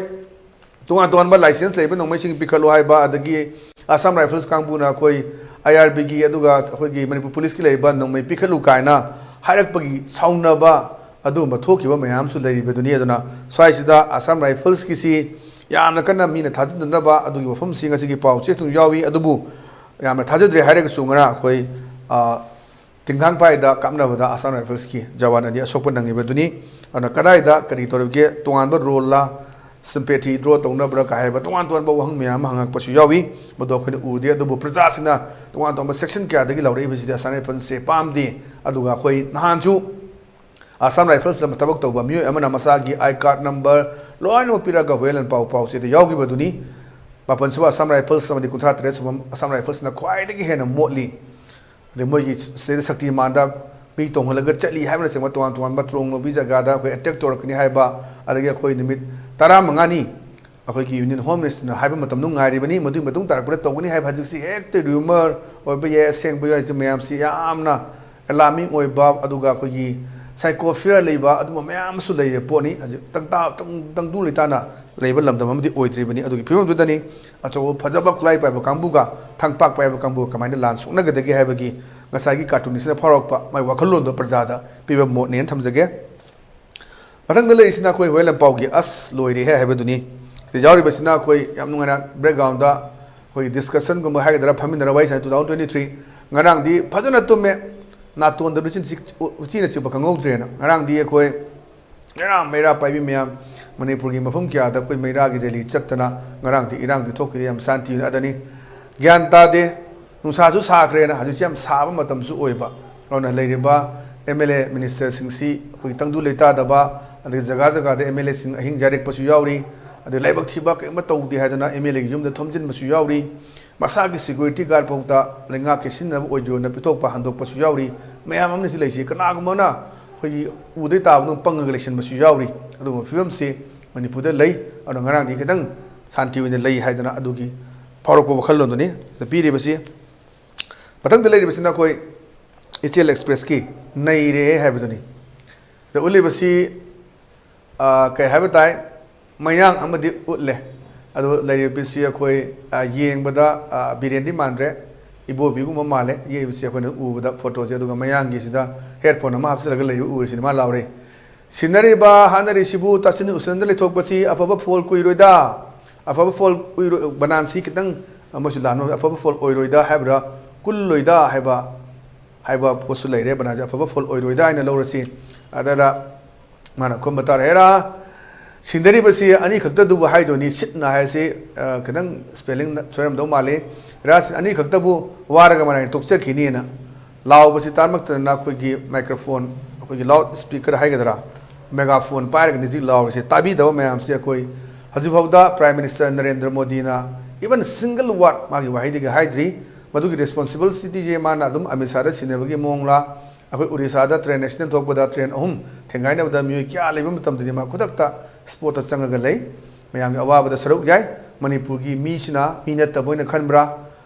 ꯇꯣꯉꯥꯟ ꯇꯣꯉꯥꯟꯕ license ꯂꯩꯕ ꯅꯣꯡꯃꯩꯁꯤꯡ ꯄꯤꯈꯠꯂꯨ ꯍꯥꯏꯕ, ꯑꯗꯒꯤ Assam Rifles ꯀꯥꯡꯕꯨꯅ ꯑꯩꯈꯣꯏ IRBꯒꯤ, ꯑꯗꯨꯒ ꯑꯩꯈꯣꯏꯒꯤ ꯃꯅꯤꯄꯨꯔ ꯄꯨꯂꯤꯁꯀꯤ ꯂꯩꯔꯤꯕ ꯅꯣꯡꯃꯩ ꯄꯤꯈꯠꯂꯨ ꯀꯥꯏꯅ ꯍꯥꯏꯔꯛꯄꯒꯤ ꯁꯥꯎꯅꯕ ꯑꯗꯨꯒꯨꯝꯕ ꯊꯣꯛꯈꯤꯕ ꯃꯌꯥꯝꯁꯨ ꯂꯩꯔꯤꯕꯗꯨꯅꯤ꯫ ꯑꯗꯨꯅ ꯁ꯭ꯋꯥꯏꯁꯤꯗ Assam Riflesꯀꯤꯁꯤ ꯌꯥꯝꯅ ꯀꯟꯅ ꯃꯤꯅ ꯊꯥꯖꯅꯗꯕ ꯑꯗꯨꯒꯤ ꯋꯥꯐꯝꯁꯤ ꯉꯁꯤꯒꯤ ꯄꯥꯎ ꯆꯦꯁꯨ ꯌꯥꯎꯏ꯫ ꯑꯗꯨꯕꯨ ꯌꯥꯝꯅ ꯊꯥꯖꯗ꯭ꯔꯦ ꯍꯥꯏꯔꯒꯁꯨ ꯉꯔꯥꯡ ꯑꯩꯈꯣꯏ, ꯑ, ꯇꯤꯡꯈꯥꯡ ꯄꯥꯏꯗ ꯀꯥꯞꯅꯕꯗ Assam Riflesꯀꯤ ꯖꯋꯥꯟ ꯑꯅꯤ ꯑꯁꯣꯛꯄ ꯅꯪꯉꯤꯕꯗꯨꯅꯤ꯫ ꯑꯗꯨꯅ ꯀꯗꯥꯏꯗ ꯀꯔꯤ ꯇꯧꯔꯤꯕꯒꯦ, ꯇꯣꯉꯥꯟꯕ roleꯂ, sympathy draw ꯇꯧꯅꯕ꯭ꯔꯥ ꯀꯥ ꯍꯥꯏꯕ ꯇꯣꯉꯥꯟ ꯇꯣꯉꯥꯟꯕ ꯋꯥꯍꯪ ꯃꯌꯥꯝ ꯑꯃ ꯍꯪꯉꯛꯄꯁꯨ ꯌꯥꯎꯏ꯫ ꯃꯗꯨ ꯑꯩꯈꯣꯏꯅ ꯎꯗꯦ꯫ ꯑꯗꯨꯕꯨ ꯄ꯭ꯔꯖꯥꯁꯤꯡꯅ ꯇꯣꯉꯥꯟ ꯇꯣꯉꯥꯟꯕ section ꯀꯌꯥꯗꯒꯤ ꯂꯥꯎꯔꯛꯏꯕꯁꯤꯗꯤ Assam Riflesꯁꯦ ꯄꯥꯝꯗꯦ꯫ ꯑꯗꯨꯒ ꯑꯩꯈꯣꯏ ꯅꯍꯥꯟꯁꯨ Assam Riflesꯇ ꯊꯕꯛ ꯇꯧꯕ ꯃꯤꯑꯣꯏ ꯑꯃꯅ ꯃꯁꯥꯒꯤ I card number ꯂꯣꯏꯅꯃꯛ ꯄꯤꯔꯒ ꯍꯨꯌꯦꯟ ꯂꯥꯟꯄꯥꯎ ꯄꯥꯎꯆꯦꯗ ꯌꯥꯎꯈꯤꯕꯗꯨꯅꯤ꯫ ꯃꯥꯄꯟꯁꯨꯕ Assam Rifles ꯑꯃꯗꯤ ꯀꯨꯟꯊ꯭ꯔꯥ ꯇꯔꯦꯠ ꯁꯨꯕ Assam Riflesꯅ ꯈ꯭ꯋꯥꯏꯗꯒꯤ ꯍꯦꯟꯅ ꯃꯣꯠꯂꯤ꯫ ꯑꯗꯩ ꯃꯣꯏꯒꯤ ꯁꯤꯗꯩꯗ ꯁꯛꯇꯤꯃꯥꯟꯗ ꯃꯤ ꯇꯣꯡꯍꯜꯂꯒ ꯆꯠꯂꯤ ꯍꯥꯏꯕꯅꯆꯤꯡꯕ ꯇꯣꯉꯥꯟ ꯇꯣꯉꯥꯟꯕ ꯇ꯭ꯔꯣꯡ ꯂꯧꯕꯤ ꯖꯒꯥꯗ ꯑꯩꯈꯣꯏ attack ꯇꯧꯔꯛꯀꯅꯤ ꯍꯥꯏꯕ, ꯑꯗꯒꯤ ꯑꯩꯈꯣꯏ ꯅꯨꯃꯤꯠ ꯇꯔꯥꯃꯉꯥꯅꯤ ꯑꯩꯈꯣꯏꯒꯤ Union Home Ministryꯅ ꯍꯥꯏꯕ ꯃꯇꯝꯗꯨ ꯉꯥꯏꯔꯤꯕꯅꯤ꯫ ꯃꯗꯨꯒꯤ ꯃꯇꯨꯡ ꯇꯥꯔꯛꯄꯗ ꯇꯧꯒꯅꯤ ꯍꯥꯏꯕ ꯍꯧꯖꯤꯛꯁꯤ ꯍꯦꯛꯇ rumor ꯑꯣꯏꯕ ꯌꯥꯏ, ꯑꯁꯦꯡꯕ ꯌꯥꯏ, ꯃꯌꯥꯝꯁꯤ ꯌꯥꯝꯅ alarming ꯑꯣꯏꯕ, ꯑꯗꯨꯒ ꯑꯩꯈꯣꯏꯒꯤ psychopathy ꯂꯩꯕ ꯑꯗꯨꯝꯕ ꯃꯌꯥꯝ ꯑꯃꯁꯨ ꯂꯩꯔꯤꯕ ꯄꯣꯠꯅꯤ꯫ ꯍꯧꯖꯤꯛ ꯇꯪꯇꯥ-, ꯇꯪ-, ꯇꯪꯗꯨ ꯂꯩꯇꯥꯅ ꯂꯩꯕ ꯂꯝꯗꯝ ꯑꯃꯗꯤ ꯑꯣꯏꯗ꯭ꯔꯤꯕꯅꯤ꯫ ꯑꯗꯨꯒꯤ ꯐꯤꯕꯝꯗꯨꯗꯅꯤ ꯑꯆꯧꯕ ꯐꯖꯕ ꯈꯨꯠꯂꯥꯏ ꯄꯥꯏꯕ ꯀꯥꯡꯕꯨꯒ ꯊꯥꯡꯄꯥꯛ ꯄꯥꯏꯕ ꯀꯥꯡꯕꯨꯒ ꯀꯃꯥꯏꯅ ꯂꯥꯟ ꯁꯣꯛꯅꯒꯗꯒꯦ ꯍꯥꯏꯕꯒꯤ ꯉꯁꯥꯏꯒꯤ cartoonistꯅ ꯐꯥꯎꯔꯛꯄ ꯃꯥꯏ ꯋꯥꯈꯜꯂꯣꯟꯗꯣ ꯄ꯭ꯔꯖꯥꯗ ꯄꯤꯕ ꯃꯣꯠꯅꯦꯅ ꯊꯝꯖꯒꯦ꯫ ꯃꯊꯪꯗ ꯂꯩꯔꯤꯁꯤꯅ ꯑꯩꯈꯣꯏ ꯍꯨꯌꯦꯟ ꯂꯟꯄꯥꯎꯒꯤ "ꯑꯁ ꯂꯣꯏꯔꯦꯍꯦ" ꯍꯥꯏꯕꯗꯨꯅꯤ꯫ ꯁꯤꯗ ꯌꯥꯎꯔꯤꯕꯁꯤꯅ ꯑꯩꯈꯣꯏ ꯌꯥꯝ ꯅꯨꯡꯉꯥꯏꯅ backgroundꯗ ꯑꯩꯈꯣꯏꯒꯤ discussionꯒꯨꯝꯕ ꯍꯥꯏꯒꯗ꯭ꯔꯥ, ꯐꯝꯃꯤꯟꯅꯔ ꯋꯥꯔꯤ ꯁꯥꯟꯅ two thousand twenty three꯫ ꯉꯔꯥꯡꯗꯤ ꯐꯖꯅ ꯇꯨꯝꯃꯦ, ꯅꯥꯇꯣꯟꯗ ꯎꯆꯤꯅ ꯆꯤꯛ-, ꯎꯆꯤꯅ ꯆꯤꯛꯄ ꯈꯪꯍꯧꯗ꯭ꯔꯦꯅ꯫ ꯉꯔꯥꯡꯗꯤ ꯑꯩꯈꯣꯏ ꯃꯩꯔꯥ, ꯃꯩꯔꯥ ꯄꯥꯏꯕꯤ ꯃꯌꯥꯝ, ꯃꯅꯤꯄꯨꯔꯒꯤ ꯃꯐꯝ ꯀꯌꯥꯗ ꯑꯩꯈꯣꯏ ꯃꯩꯔꯥꯒꯤ rally ꯆꯠꯇꯅ ꯉꯔꯥꯡꯗꯤ ꯏꯔꯥꯡꯗꯤ ꯊꯣꯛꯈꯤꯗꯦ, ꯌꯥꯝ ꯁꯥꯟꯇꯤ ꯑꯗꯅꯤ꯫ ꯒ꯭ꯌꯥꯟ ꯇꯥꯗꯦ, ꯅꯨꯡꯁꯥꯁꯨ ꯁꯥꯈ꯭ꯔꯦꯅ꯫ ꯍꯧꯖꯤꯛꯁꯤ ꯌꯥꯝ ꯁꯥꯕ ꯃꯇꯝꯁꯨ ꯑꯣꯏꯕ꯫ ꯑꯗꯨꯅ ꯂꯩꯔꯤꯕ MLA ministerꯁꯤꯡꯁꯤ ꯑꯩꯈꯣꯏꯒꯤ ꯇꯪꯗꯨ ꯂꯩꯇꯥꯗꯕ, ꯑꯗꯒꯤ ꯖꯒꯥ ꯖꯒꯥꯗ MLAꯁꯤꯡ ꯑꯍꯤꯡ ꯌꯥꯔꯦꯛꯄꯁꯨ ꯌꯥꯎꯔꯤ, ꯑꯗꯩ ꯂꯥꯏꯕꯛ ꯊꯤꯕ ꯀꯔꯤꯒꯨꯝꯕ ꯇꯧꯗꯦ ꯍꯥꯏꯗꯅ MLAꯒꯤ ꯌꯨꯝꯗ ꯊꯣꯝꯖꯤꯟꯕꯁꯨ ꯌꯥꯎꯔꯤ꯫ ꯃꯁꯥꯒꯤ security guard ꯐꯥꯎꯗ ꯂꯩꯉꯥꯛꯀꯤ ꯁꯤꯖꯤꯟꯅꯕ ꯑꯣꯏꯖꯣꯅ ꯄꯤꯊꯣꯛꯄ ꯍꯟꯗꯣꯛꯄꯁꯨ ꯌꯥꯎꯔꯤ꯫ ꯃꯌꯥꯝ ꯑꯃꯅ ꯁꯤ ꯂꯩꯁꯤ꯫ ꯀꯅꯥꯒꯨꯝꯕꯅ ꯑꯩꯈꯣꯏꯒꯤ ꯎꯗꯩ ꯇꯥꯕꯗꯧ ꯄꯪꯉꯒ ꯂꯩꯁꯤꯟꯕꯁꯨ ꯌꯥꯎꯔꯤ꯫ ꯑꯗꯨꯒꯨꯝꯕ ꯐꯤꯕꯝꯁꯤ ꯃꯅꯤꯄꯨꯔꯗ ꯂꯩ꯫ ꯑꯗꯨꯅ ꯉꯔꯥꯡꯗꯤ ꯈꯤꯇꯪ ꯁꯥꯟꯇꯤ ꯑꯣꯏꯅ ꯂꯩ ꯍꯥꯏꯗꯅ ꯑꯗꯨꯒꯤ ꯐꯥꯎꯔꯛꯄ ꯋꯥꯈꯜꯂꯣꯟꯗꯨꯅꯤ ꯄꯤꯔꯤꯕꯁꯤ꯫ ꯃꯊꯪꯗ ꯂꯩꯔꯤꯕꯁꯤꯅ ꯑꯩꯈꯣꯏ ꯏꯆꯦꯜ ꯑꯦꯛꯁꯄ꯭ꯔꯦꯁꯀꯤ "ꯅꯩꯔꯦ" ꯍꯥꯏꯕꯗꯨꯅꯤ꯫ ꯁꯤꯗ ꯎꯠꯂꯤꯕꯁꯤ, ꯑ, ꯀꯩ ꯍꯥꯏꯕ ꯇꯥꯏ, ꯃꯌꯥꯡ ꯑꯃꯗꯤ ꯎꯠꯂꯦ꯫ ꯑꯗꯨ ꯂꯩꯔꯤꯕꯁꯤ ꯑꯩꯈꯣꯏ, ꯑ, ꯌꯦꯡꯕꯗ, ꯑ, ꯕꯤꯔꯦꯟꯗꯤ ꯃꯥꯟꯗ꯭ꯔꯦ, ꯏꯕꯣꯕꯤꯒꯨꯝꯕ ꯃꯥꯜꯂꯦ ꯌꯦꯛꯏꯕꯁꯤ ꯑꯩꯈꯣꯏꯅ ꯎꯕꯗ ꯐꯣꯇꯣꯁꯦ꯫ ꯑꯗꯨꯒ ꯃꯌꯥꯡꯒꯤꯁꯤꯗ headphone ꯑꯃ ꯍꯥꯞꯆꯤꯜꯂꯒ ꯂꯩꯕ ꯎꯔꯤꯁꯤꯅ ꯃꯥ ꯂꯥꯎꯔꯦ꯫ "ꯁꯤꯟꯅꯔꯤꯕ ꯍꯥꯠꯅꯔꯤꯁꯤꯕꯨ ꯇꯥꯁꯤꯟ ꯎꯁꯤꯟꯅꯗ ꯂꯩꯊꯣꯛꯄꯁꯤ ꯑꯐꯕ ꯐꯣꯜ ꯀꯨꯏꯔꯣꯏꯗ, ꯑꯐꯕ ꯐꯣꯜ ꯀꯨꯏꯔꯣꯏ", ꯕꯅꯥꯟꯁꯤ ꯈꯤꯇꯪ ꯃꯣꯏꯁꯨ ꯂꯥꯟꯕ, "ꯑꯐꯕ ꯐꯣꯜ ꯑꯣꯏꯔꯣꯏꯗ" ꯍꯥꯏꯕ꯭ꯔꯥ, "ꯀꯨꯜꯂꯣꯏꯗ" ꯍꯥꯏꯕ, ꯍꯥꯏꯕ ꯄꯣꯠꯁꯨ ꯂꯩꯔꯦ꯫ ꯕꯅꯥꯟꯁꯤ "ꯑꯐꯕ ꯐꯣꯜ ꯑꯣꯏꯔꯣꯏꯗ" ꯍꯥꯏꯅ ꯂꯧꯔꯁꯤ꯫ ꯑꯗꯨꯗ ꯃꯥꯅ ꯈꯨꯝꯕ ꯇꯥꯔꯦ, "ꯍꯦꯔꯥ, ꯁꯤꯟꯅꯔꯤꯕꯁꯤ ꯑꯅꯤꯈꯛꯇꯗꯨꯕꯨ" ꯍꯥꯏꯗꯣꯏꯅꯤ꯫ "ꯁꯤꯠꯅ" ꯍꯥꯏꯁꯤ, ꯑ, ꯈꯤꯇꯪ spelling ꯁꯣꯏꯔꯝꯗꯧ ꯃꯥꯜꯂꯤ꯫ "ꯍꯦꯔꯥ, ꯁꯤꯠ ꯑꯅꯤꯈꯛꯇꯕꯨ ꯋꯥꯔꯒ ꯃꯔꯥꯏꯅ ꯇꯣꯛꯆꯈꯤꯅꯤꯅ" ꯂꯥꯎꯕꯁꯤ ꯇꯥꯔꯃꯛꯇꯗꯅ ꯑꯩꯈꯣꯏꯒꯤ microphone, ꯑꯩꯈꯣꯏꯒꯤ loud speaker ꯍꯥꯏꯒꯗ꯭ꯔꯥ, megaphone ꯄꯥꯏꯔꯒꯅꯤ ꯍꯧꯖꯤꯛ ꯂꯥꯎꯔꯤꯁꯦ꯫ ꯇꯥꯕꯤꯗꯕ ꯃꯌꯥꯝꯁꯤ ꯑꯩꯈꯣꯏ ꯍꯧꯖꯤꯛꯐꯥꯎꯗ Prime Minister ꯅꯔꯦꯟꯗ꯭ꯔ ꯃꯣꯗꯤꯅ even single word ꯃꯥꯒꯤ ꯋꯥꯍꯩꯗꯒꯤ ꯍꯥꯏꯗ꯭ꯔꯤ꯫ ꯃꯗꯨꯒꯤ responsibilityꯁꯦ ꯃꯥꯅ ꯑꯗꯨꯝ ꯑꯃꯤꯠ ꯁꯥꯍꯗ ꯁꯤꯟꯅꯕꯒꯤ ꯃꯑꯣꯡꯂꯥ, ꯑꯩꯈꯣꯏ ꯎꯔꯤꯁꯥꯗ train accident ꯊꯣꯛꯄꯗ train ꯑꯍꯨꯝ ꯊꯦꯡꯒꯥꯏꯅꯕꯗ ꯃꯤꯑꯣꯏ ꯀꯌꯥ ꯂꯩꯕ ꯃꯇꯝꯗꯗꯤ ꯃꯥ ꯈꯨꯗꯛꯇ spotꯇ ꯆꯪꯉꯒ ꯂꯩ꯫ ꯃꯌꯥꯝꯒꯤ ꯑꯋꯥꯕꯗ ꯁꯔꯨꯛ ꯌꯥꯏ꯫ ꯃꯅꯤꯄꯨꯔꯒꯤ ꯃꯤꯁꯤꯅ ꯃꯤ ꯅꯠꯇꯕ ꯑꯣꯏꯅ ꯈꯟꯕ꯭ꯔꯥ?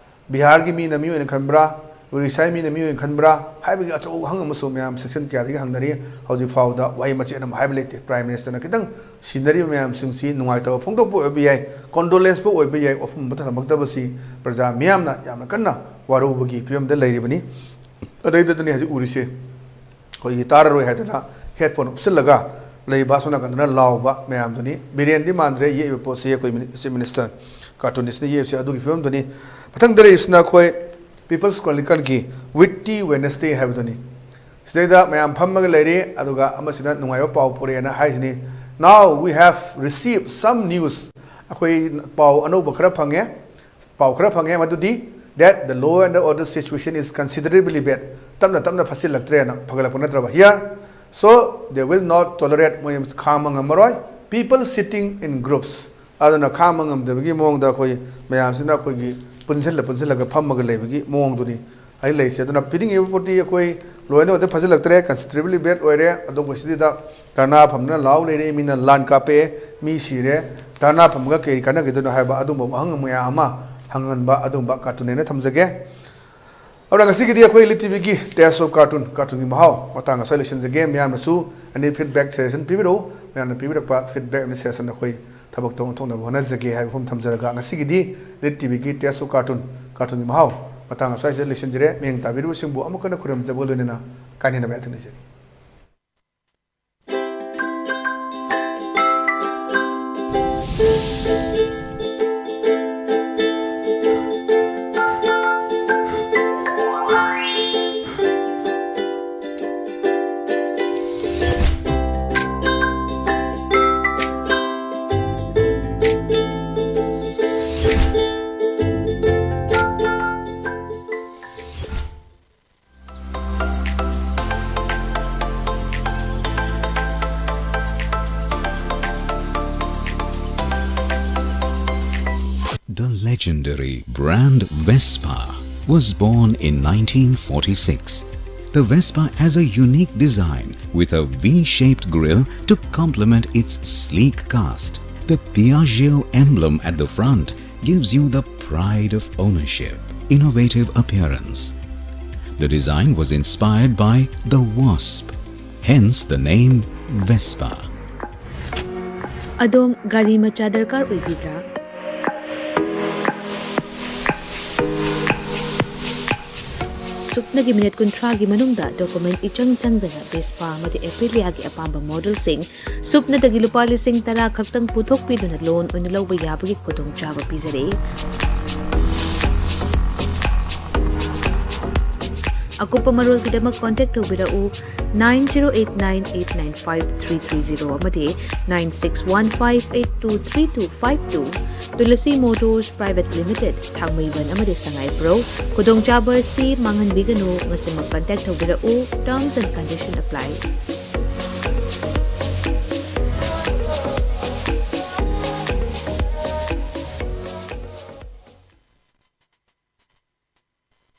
ꯕꯤꯍꯥꯔꯒꯤ ꯃꯤꯅ ꯃꯤ ꯑꯣꯏꯅ ꯈꯟꯕ꯭ꯔꯥ? ꯎꯔꯤꯁꯥꯒꯤ ꯃꯤꯅ ꯃꯤ ꯑꯣꯏꯅ ꯈꯟꯕ꯭ꯔꯥ ꯍꯥꯏꯕꯒꯤ ꯑꯆꯧꯕ ꯋꯥꯍꯪ ꯑꯃꯁꯨ ꯃꯌꯥꯝ section ꯀꯌꯥꯗꯒꯤ ꯍꯪꯅꯔꯤ꯫ ꯍꯧꯖꯤꯛ ꯐꯥꯎꯕꯗ ꯋꯥꯍꯩ ꯃꯆꯦꯠ ꯑꯃ ꯍꯥꯏꯕ ꯂꯩꯇꯦ꯫ Prime Ministerꯅ ꯈꯤꯇꯪ ꯁꯤꯟꯅꯔꯤꯕ ꯃꯌꯥꯝꯁꯤꯡꯁꯤ ꯅꯨꯡꯉꯥꯏꯇꯕ ꯐꯣꯡꯗꯣꯛꯄ ꯑꯣꯏꯕ ꯌꯥꯏ, condolence ꯄꯨ ꯑꯣꯏꯕ ꯌꯥꯏ, ꯋꯥꯐꯝ ꯑꯃꯠꯇ ꯊꯝꯃꯛꯇꯕꯁꯤ ꯄ꯭ꯔꯖꯥ ꯃꯤꯌꯥꯝꯅ ꯌꯥꯝꯅ ꯀꯟꯅ ꯋꯥꯔꯧꯕꯒꯤ ꯐꯤꯕꯝꯗ ꯂꯩꯔꯤꯕꯅꯤ꯫ ꯑꯗꯩꯗꯨꯗꯅꯤ ꯍꯧꯖꯤꯛ ꯎꯔꯤꯁꯦ, ꯑꯩꯈꯣꯏꯒꯤ ꯇꯥꯔꯔꯣꯏ ꯍꯥꯏꯗꯅ headphone ꯎꯞꯁꯤꯜꯂꯒ ꯂꯩꯕ, ꯑꯁꯣꯝ ꯅꯥꯀꯟꯗꯅ ꯂꯥꯎꯕ ꯃꯌꯥꯝꯗꯨꯅꯤ꯫ ꯕꯤꯔꯦꯟꯗꯤ ꯃꯥꯟꯗ꯭ꯔꯦ ꯌꯦꯛꯏꯕ ꯄꯣꯠꯁꯤ, ꯑꯩꯈꯣꯏ ꯃꯤꯅꯤ-, Chief Minister, cartoonistꯅ ꯌꯦꯛꯏꯕꯁꯤ ꯑꯗꯨꯒꯤ ꯐꯤꯕꯝꯗꯨꯅꯤ꯫ ꯃꯊꯪꯗ ꯂꯩꯔꯤꯁꯤꯅ ꯑꯩꯈꯣꯏ People's Chronicleꯒꯤ Witty Wednesday ꯍꯥꯏꯕꯗꯨꯅꯤ꯫ ꯁꯤꯗꯩꯗ ꯃꯌꯥꯝ ꯐꯝꯃꯒ ꯂꯩꯔꯤ, ꯑꯗꯨꯒ ꯑꯃꯁꯤꯅ ꯅꯨꯡꯉꯥꯏꯕ ꯄꯥꯎ ꯄꯨꯔꯛꯑꯦꯅ ꯍꯥꯏꯁꯤꯅꯤ꯫ "Now we have received some news." ꯑꯩꯈꯣꯏ ꯄꯥꯎ ꯑꯅꯧꯕ ꯈꯔ ꯐꯪꯉꯦ, ꯄꯥꯎ ꯈꯔ ꯐꯪꯉꯦ, ꯃꯗꯨꯗꯤ that the law and order situation is considerably bad. ꯇꯞꯅ ꯇꯞꯅ ꯐꯠꯁꯤꯜꯂꯛꯇ꯭ꯔꯦꯅ ꯐꯒꯠꯂꯛꯄ ꯅꯠꯇ꯭ꯔꯕ? Here, so they will not tolerate, ꯃꯣꯏ ꯈꯥꯡꯕ ꯉꯝꯃꯔꯣꯏ, people sitting in groups. ꯑꯗꯨꯅ ꯈꯥꯡꯕ ꯉꯝꯗꯕꯒꯤ ꯃꯑꯣꯡꯗ ꯑꯩꯈꯣꯏ ꯃꯌꯥꯝꯁꯤꯅ ꯑꯩꯈꯣꯏꯒꯤ ꯄꯨꯟꯁꯤꯜꯂ ꯄꯨꯟꯁꯤꯜꯂꯒ ꯐꯝꯃꯒ ꯂꯩꯕꯒꯤ ꯃꯑꯣꯡꯗꯨꯅꯤ꯫ ꯑꯩ ꯂꯩꯁꯦ꯫ ꯑꯗꯨꯅ ꯄꯤꯅꯤꯡꯉꯤꯕ ꯄꯣꯠꯇꯤ ꯑꯩꯈꯣꯏ law and order ꯐꯖꯤꯜꯂꯛꯇ꯭ꯔꯦ, considerably bad ꯑꯣꯏꯔꯦ꯫ ꯑꯗꯨꯕꯨ ꯁꯤꯗ ꯙꯔꯅꯥ ꯐꯝꯗꯅ ꯂꯥꯎ ꯂꯩꯔꯦ, ꯃꯤꯅ ꯂꯥꯟ ꯀꯥꯞꯄꯛꯑꯦ, ꯃꯤ ꯁꯤꯔꯦ, ꯙꯔꯅꯥ ꯐꯝꯃꯒ ꯀꯩ ꯀꯥꯟꯅꯈꯤꯗꯣꯏꯅꯣ ꯍꯥꯏꯕ ꯑꯗꯨꯒꯨꯝꯕ ꯋꯥꯍꯪ ꯃꯌꯥꯝ ꯑꯃ ꯍꯪꯍꯟꯕ ꯑꯗꯨꯒꯨꯝꯕ cartoon ꯑꯩꯅ ꯊꯝꯖꯒꯦ꯫ ꯑꯗꯨꯅ ꯉꯁꯤꯒꯤꯗꯤ ꯑꯩꯈꯣꯏ Lit TVꯒꯤ Taste of Cartoon, cartoonꯒꯤ ꯃꯍꯥꯎ ꯃꯇꯥꯡ ꯑꯁ꯭ꯋꯥꯏ ꯂꯣꯏꯁꯤꯟꯖꯒꯦ꯫ ꯃꯌꯥꯝꯅꯁꯨ any feedback, suggestion ꯄꯤꯕꯤꯔꯛꯎ꯫ ꯃꯌꯥꯝꯅ ꯄꯤꯕꯤꯔꯛꯄ feedback ꯑꯃꯗꯤ suggestion ꯑꯩꯈꯣꯏ ꯊꯕꯛꯇꯣ ꯑꯣꯟꯊꯣꯛꯅꯕ ꯍꯣꯠꯅꯖꯒꯦ ꯍꯥꯏꯕ ꯋꯥꯐꯝ ꯊꯝꯖꯔꯒ, ꯉꯁꯤꯒꯤꯗꯤ Lit TVꯒꯤ Taste of Cartoon, cartoonꯒꯤ ꯃꯍꯥꯎ ꯃꯇꯥꯡ ꯑꯁ꯭ꯋꯥꯏꯁꯤꯗ ꯂꯣꯏꯁꯤꯟꯖꯔꯦ꯫ ꯃꯤꯠꯌꯦꯡ ꯇꯥꯕꯤꯔꯤꯕꯁꯤꯡꯕꯨ ꯑꯃꯨꯛ ꯍꯟꯅ ꯈꯨꯔꯨꯝꯖꯕꯒ ꯂꯣꯏꯅꯅ ꯀꯥꯏꯅꯅꯕ ꯌꯥꯊꯪ ꯅꯤꯖꯔꯤ꯫ The legendary brand Vespa was born in nineteen forty-six. The Vespa has a unique design with a V-shaped grille to complement its sleek cast. The Piaggio emblem at the front gives you the pride of ownership, innovative appearance, The design was inspired by the wasp, hence the name Vespa. ꯑꯗꯣꯝ ꯒꯥꯔꯤ ꯃꯆꯥ ꯗꯔꯀꯥꯔ ꯑꯣꯏꯕꯤꯕ꯭ꯔꯥ? ꯁꯨꯞꯅꯒꯤ minute ꯀꯨꯟꯊ꯭ꯔꯥꯒꯤ ꯃꯅꯨꯡꯗ document ꯏꯆꯪ ꯆꯪꯗꯅ Vespa ꯑꯃꯗꯤ ꯑꯦꯄ꯭ꯔꯤꯂꯤꯌꯥꯒꯤ ꯑꯄꯥꯝꯕ ꯃꯣꯗꯦꯜꯁꯤꯡ ꯁꯨꯞꯅꯗꯒꯤ ꯂꯨꯄꯥ ꯂꯤꯁꯤꯡ ꯇꯔꯥ ꯈꯛꯇꯪ ꯄꯨꯊꯣꯛꯄꯤꯗꯨꯅ ꯂꯣꯟ ꯑꯣꯏꯅ ꯂꯧꯕ ꯌꯥꯕꯒꯤ ꯈꯨꯗꯣꯡꯆꯥꯕ ꯄꯤꯖꯔꯤ꯫ ꯑꯀꯨꯞꯄ ꯃꯔꯣꯜꯒꯤꯗꯃꯛ ꯀꯣꯟꯇꯦꯛ ꯇꯧꯕꯤꯔꯛꯎ nine zero eight nine eight nine five three three zero ꯑꯃꯗꯤ nine six one five eight two three two five two꯫ Tulsi motors private limited, Thangmeiban ꯑꯃꯗꯤ ꯁꯉꯥꯏꯄ꯭ꯔꯧ꯫ ꯈꯨꯗꯣꯡꯆꯥꯕ ꯑꯁꯤ ꯃꯥꯡꯍꯟꯕꯤꯒꯅꯨ꯫ ꯉꯁꯤꯃꯛ ꯀꯟꯇꯦꯛ ꯇꯧꯕꯤꯔꯛꯎ꯫ Terms and condition apply꯫